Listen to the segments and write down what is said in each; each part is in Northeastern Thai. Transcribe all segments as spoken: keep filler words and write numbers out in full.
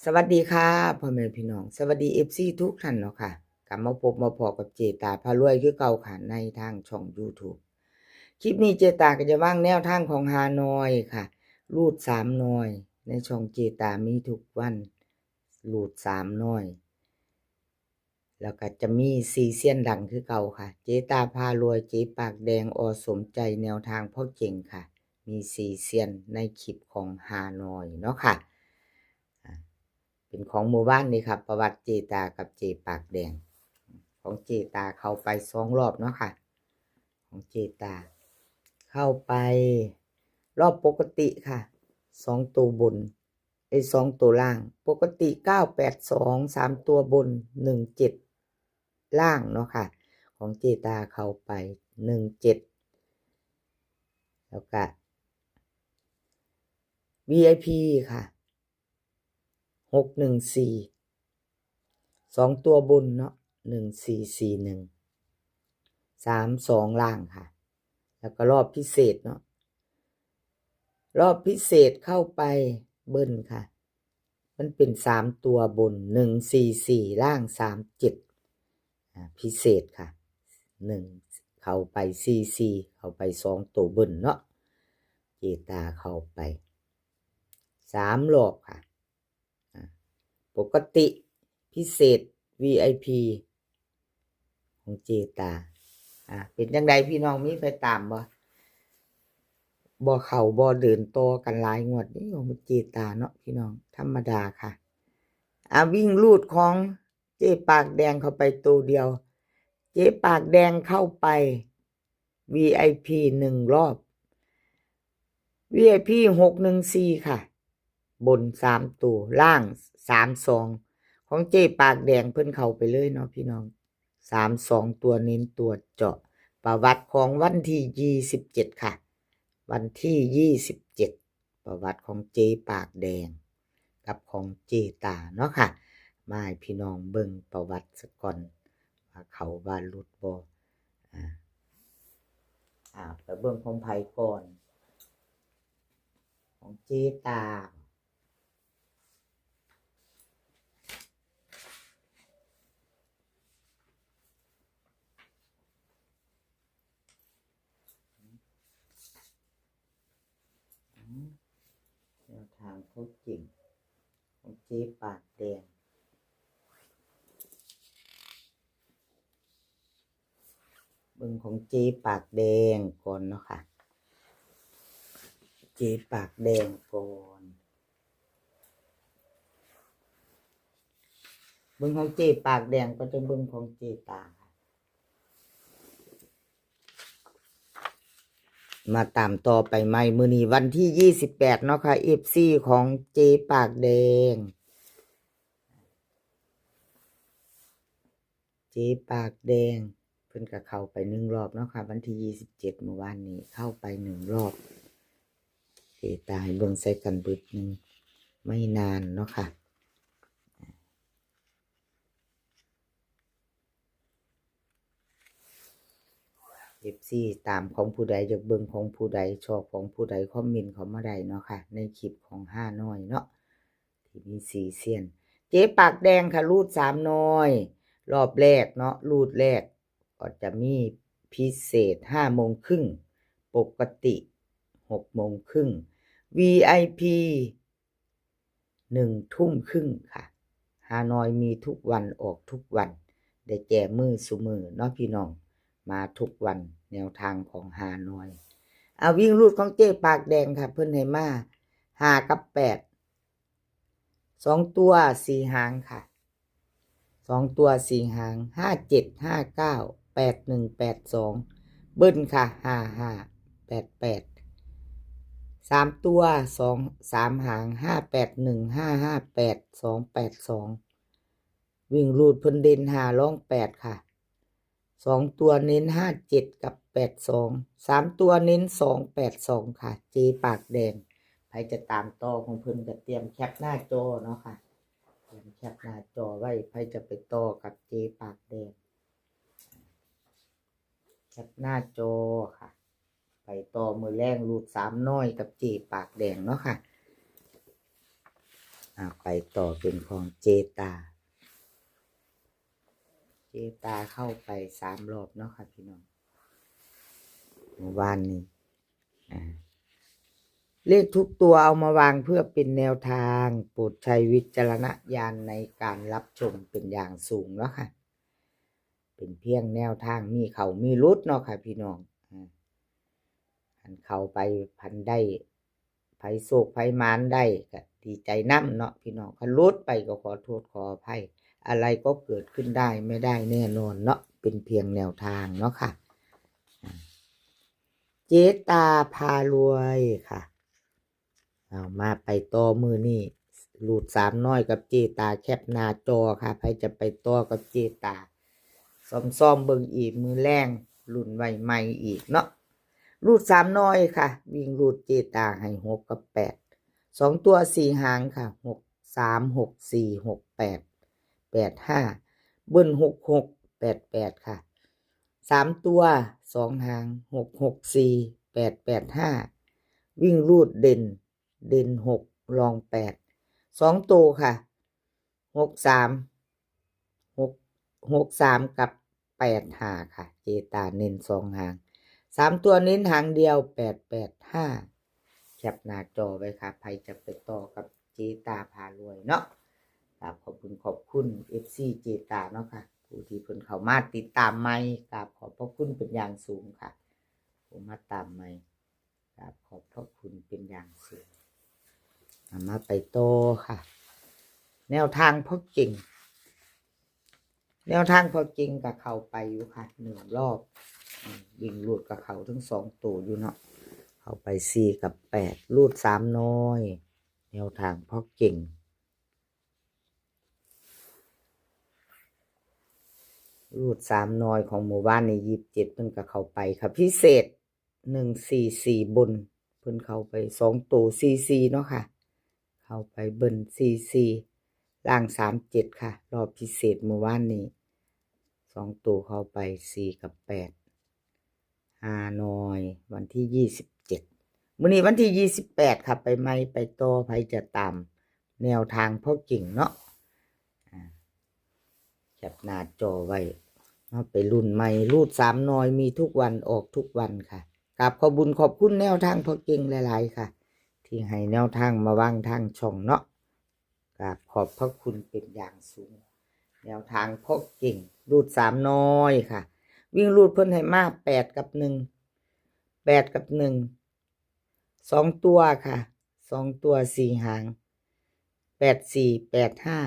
สวัสดีค่ะ พ่อแม่พี่น้อง สวัสดี เอฟซี ทุกท่านเนาะค่ะ กลับมาพบมาพ้อกับเจตาพารวยคือเก่าค่ะ ในทางช่อง YouTube คลิปนี้เจตาก็จะวางแนวทางของฮานอยค่ะ รูดสามหน่อย ในช่องเจตามีทุกวัน รูดสามหน่อย แล้วก็จะมีสี่เซียนดังคือเก่าค่ะ เจตาพารวย เจปากแดง อ.สมใจ แนวทางพ่อเจ๋งค่ะ มีสี่เซียนในคลิปของฮานอยเนาะค่ะ อ่า เป็นของเมื่อวานนี้ค่ะ ประวัติเจตากับเจปากแดง ของเจตาเข้าไปสองรอบเนาะค่ะ ของเจตา เข้าไปรอบปกติค่ะ สองตัวบน ไอ้สองตัวล่าง ปกติเก้าแปดสอง สามตัวบน หนึ่งเจ็ด ล่างเนาะค่ะ ของเจตาเข้าไป หนึ่งเจ็ด แล้วก็ วีไอพี ค่ะ หกหนึ่งสี่ สองตัวบนเนาะ หนึ่งสี่สี่หนึ่ง สามสอง ล่างค่ะ แล้วก็รอบพิเศษเนาะ รอบพิเศษเข้าไปเบิ้ลค่ะ มันเป็นสามตัวบน หนึ่งสี่สี่ ล่าง สามเจ็ด อ่า พิเศษค่ะ หนึ่ง เข้าไป สี่สี่ เข้าไปสองตัวเบิ้ลเนาะ เจตาเข้าไปสามรอบค่ะ อ่า ปกติ พิเศษ วีไอพี ของเจตา อ่า เป็นจังใดพี่น้อง มีไปตามบ่ บ่เข้าบ่เดินต่อกันหลายงวดนี่ของเจตาเนาะพี่น้อง ธรรมดาค่ะ อ่า วิ่งรูดของเจปากแดงเข้าไปตัวเดียว เจปากแดงเข้าไป วีไอพี หนึ่งรอบ วีไอพี หกหนึ่งสี่ ค่ะ บนสามตัว ล่าง สามสอง ของเจปากแดงเพิ่นเข้าไปเลยเนาะพี่น้อง สามสอง ตัวเน้นตัวเจาะ ประวัติของวันที่ยี่สิบเจ็ดค่ะ วันที่ยี่สิบเจ็ด ประวัติของเจปากแดง กับของเจตาเนาะค่ะ มาให้พี่น้องเบิ่งประวัติซะก่อน ว่าเข้าว่าหลุดบ่ อ่า อ่า ไปเบิ่งของไผก่อน ของเจตา อืม แนวทางเขาเก่ง ของเจปากแดง เบิ่งของเจปากแดงก่อนเนาะค่ะ เจปากแดงก่อน เบิ่งของเจปากแดงก็จะเบิ่งของเจตาค่ะ มาตามต่อไปใหม่ มื้อนี้วันที่ยี่สิบแปดเนาะค่ะ เอฟซี ของเจปากแดง เจปากแดง เพิ่นก็เข้าไปหนึ่งรอบเนาะค่ะ วันที่ยี่สิบเจ็ด เมื่อวานนี้เข้าไปหนึ่งรอบ เจตาให้เบิ่งใส่กันบึดหนึ่ง ไม่นานเนาะค่ะ เอฟซี ตามของผู้ใด อยากเบิ่งของผู้ใด ชอบของผู้ใด คอมเมนต์เข้ามาได้เนาะค่ะ ในคลิปของฮานอยเนาะ ที่มีสี่เซียน เจปากแดงค่ะ รูดสามหน่อย รอบแรกเนาะ รูดแรก ก็จะมีพิเศษห้าโมงครึ่ง ปกติหกโมงครึ่ง วีไอพี หนึ่งทุ่มครึ่งค่ะ ฮานอยมีทุกวัน ออกทุกวัน ได้แจมือซุมื้อเนาะพี่น้อง มาทุกวัน แนวทางของฮานอย อ่ะ วิ่งรูดของเจปากแดงค่ะ เพิ่นให้มา ห้ากับแปด สองตัวสี่หางค่ะ สองตัวสี่หาง ห้าเจ็ด ห้าเก้า แปดหนึ่ง แปดสอง เบิ้ลค่ะ ห้าห้า แปดแปด สามตัว สอง สามหาง ห้าแปดหนึ่ง ห้าห้าแปด สองแปดสอง วิ่งรูดเพิ่นเด่นห้า รองแปดค่ะ สองตัวเน้นห้าเจ็ดกับแปดสอง สามตัวเน้นสองแปดสองค่ะ เจปากแดง ไผจะตามต่อของเพิ่นก็เตรียมแคปหน้าจอเนาะค่ะ เตรียมแคปหน้าจอไว้ ไผจะไปต่อกับเจปากแดง แคปหน้าจอค่ะ ไปต่อมื้อแลงรูดสามหน่อยกับเจปากแดงเนาะค่ะ อ่า ไปต่อเป็นของเจตา เจตาเข้าไปสามรอบเนาะค่ะพี่น้อง เมื่อวานนี้ อ่า เลขทุกตัวเอามาวางเพื่อเป็นแนวทาง โปรดใช้วิจารณญาณในการรับชมเป็นอย่างสูงเนาะค่ะ เป็นเพียงแนวทาง มีเข้ามีหลุดเนาะค่ะพี่น้อง อ่า คันเข้าไป คันได้ ไผโชคไผหมานได้ก็ดีใจนำเนาะพี่น้อง คันหลุดไปก็ขอโทษขออภัย อะไรก็เกิดขึ้นได้ไม่ได้แน่นอนเนาะ เป็นเพียงแนวทางเนาะค่ะ อ่า เจตาพารวยค่ะ เอามาไปต่อมื้อนี้ รูดสามน้อยกับเจตา แคปหน้าจอค่ะ ไผจะไปต่อกับเจตา ซ้อมๆเบิ่งอีก มื้อแลง ลุ้นไว้ใหม่อีกเนาะ รูดสามน้อยค่ะ วิ่งรูดเจตาให้หกกับแปด สองตัวสี่หางค่ะ หกสาม หกสี่ หกแปด แปดห้า เบิ้ล หกหก แปดแปด ค่ะ สามตัวสองหาง หกหกสี่ แปดแปดห้า วิ่งรูดเด่น เด่นหก รองแปด สองตัวค่ะ หกสาม หก หกสาม กับ แปดห้า ค่ะ เจตาเน้นสองหาง สามตัวเน้นหางเดียว แปดแปดห้า แคปหน้าจอไว้ค่ะ ไผจะไปต่อกับเจตาพารวยเนาะ กราบขอบคุณขอบคุณ เอฟซี เจตาเนาะค่ะ ผู้ที่เพิ่นเข้ามาติดตามใหม่ กราบขอบพระคุณเป็นอย่างสูงค่ะ ผมมาตามใหม่ กราบขอบพระคุณเป็นอย่างสูง เอามาไปต่อค่ะ แนวทางพ่อเก่ง แนวทางพ่อเก่งก็เข้าไปอยู่ค่ะ หนึ่งรอบ อืม วิ่งรูดก็เข้าทั้งสองตัวอยู่เนาะ เข้าไปสี่กับแปด รูดสามน้อย แนวทางพ่อเก่ง รูดสามน้อยของหมู่บ้านนี่ ยี่สิบเจ็ด เพิ่นก็เข้าไปค่ะ พิเศษ หนึ่งสี่สี่ บน เพิ่นเข้าไปสองตัว สี่สี่ เนาะค่ะ เข้าไปบน สี่สี่ ล่าง สามเจ็ด ค่ะ รอบพิเศษเมื่อวานนี้ สองตัวเข้าไป สี่กับแปด ฮานอย วันที่ ยี่สิบเจ็ด มื้อนี้วันที่ ยี่สิบแปด ค่ะ ไปใหม่ไปต่อ ไผจะตามแนวทางพ่อเก่งเนาะ อ่า แคปหน้าจอไว้ เอาไปรุ่นใหม่ รูดสามน้อย มีทุกวัน ออกทุกวันค่ะ กราบขอบบุญขอบคุณแนวทางพ่อเก่งหลายๆ ค่ะ ที่ให้แนวทางมาวางทางช่องเนาะ กราบขอบพระคุณเป็นอย่างสูง แนวทางพ่อเก่ง รูดสามน้อยค่ะ วิ่งรูดเพิ่นให้มา แปดกับหนึ่ง แปดกับหนึ่ง สองตัวค่ะ สองตัวสี่หาง แปดสี่ แปดห้า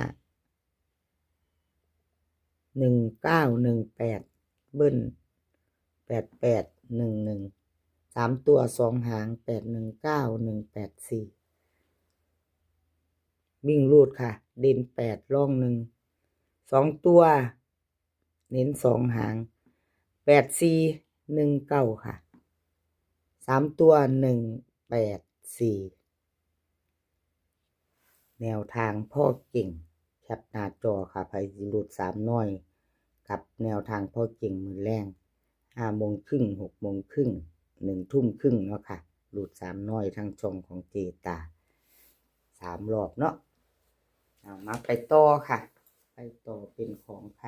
หนึ่งเก้า หนึ่งแปด เบิ้ล แปดแปด หนึ่งหนึ่ง สามตัวสองหาง แปดหนึ่งเก้า หนึ่งแปดสี่ วิ่งรูดค่ะ เด่นแปด รองหนึ่ง สองตัว เน้นสองหาง แปดสี่ หนึ่งเก้า ค่ะ สามตัว หนึ่งแปดสี่ แนวทางพ่อเก่ง แคปหน้าจอค่ะ ไผสิรูดสามน้อย กับแนวทางพ่อเก่งมื้อแลง ห้าโมงครึ่ง หกโมงครึ่ง หนึ่งทุ่มครึ่งเนาะค่ะ รูดสามน้อยทางช่องของเจตา สามรอบเนาะ เอามาไปต่อค่ะ ไปต่อเป็นของใคร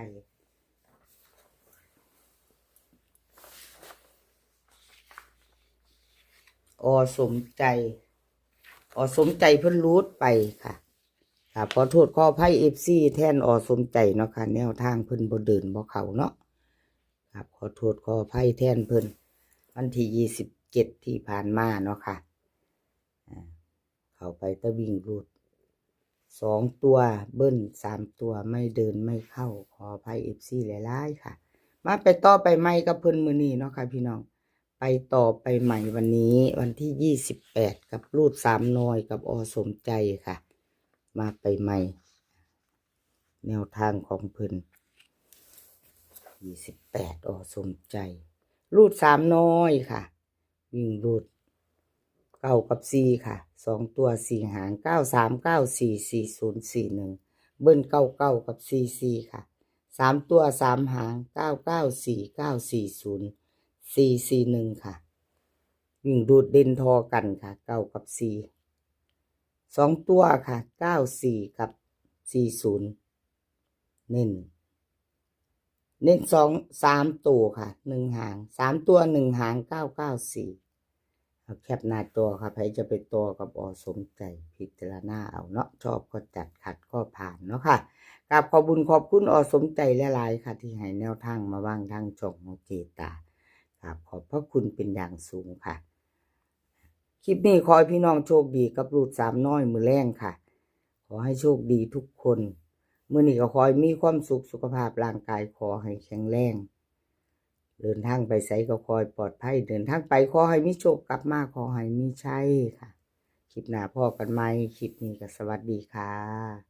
อ.สมใจ อ.สมใจเพิ่นรูดไปค่ะ ครับ ขอโทษขออภัย เอฟซี แทน อ.สมใจเนาะค่ะ แนวทางเพิ่นบ่เดินบ่เข้าเนาะ ครับ ขอโทษขออภัยแทนเพิ่น วันที่ ยี่สิบเจ็ด ที่ผ่านมาเนาะค่ะ อ่า เข้าไปแต่วิ่งรูด สองตัวเบิ้ล สามตัวไม่เดินไม่เข้า ขออภัย เอฟซี หลายๆ ค่ะ มาไปต่อไปใหม่กับเพิ่นมื้อนี้เนาะค่ะพี่น้อง ไปต่อไปใหม่วันนี้ วันที่ ยี่สิบแปด กับรูดสามน้อยกับ อ.สมใจค่ะ มาไปใหม่ แนวทางของเพิ่น ยี่สิบแปด อ.สมใจ รูดสามน้อยค่ะ วิ่งรูด เก้ากับสี่ค่ะ สองตัวสี่หาง เก้าสาม เก้าสี่ สี่ศูนย์ สี่หนึ่ง เบิ้ล เก้าเก้า กับ สี่สี่ ค่ะ สามตัวสามหาง เก้าเก้าสี่ เก้าสี่ศูนย์ สี่สี่หนึ่ง ค่ะ วิ่งรูดเด่นทอกันค่ะ เก้ากับสี่ สองตัวค่ะ เก้าสี่ กับ สี่ศูนย์ เน้น เน้นสอง สามตัวค่ะ หนึ่งหาง สามตัว หนึ่งหาง เก้าเก้าสี่ เอาแคปหน้าจอค่ะ ใครจะไปต่อกับอสมใจพิจารณาเอาเนาะ ชอบก็จัด ขัดก็ผ่านเนาะค่ะ กราบขอบบุญขอบคุณอสมใจหลายๆค่ะ ที่ให้แนวทางมาวางทางช่องของเจตา กราบขอบพระคุณเป็นอย่างสูงค่ะ คลิปนี้ขอให้พี่น้องโชคดีกับรูดสามน้อยมื้อแลงค่ะ ขอให้โชคดีทุกคน มื้อนี้ก็ขอให้มีความสุข สุขภาพร่างกายขอให้แข็งแรง เดินทางไปไสก็ขอให้ปลอดภัย เดินทางไปขอให้มีโชค กลับมาขอให้มีชัยค่ะ คลิปหน้าพ้อกันใหม่ คลิปนี้ก็สวัสดีค่ะ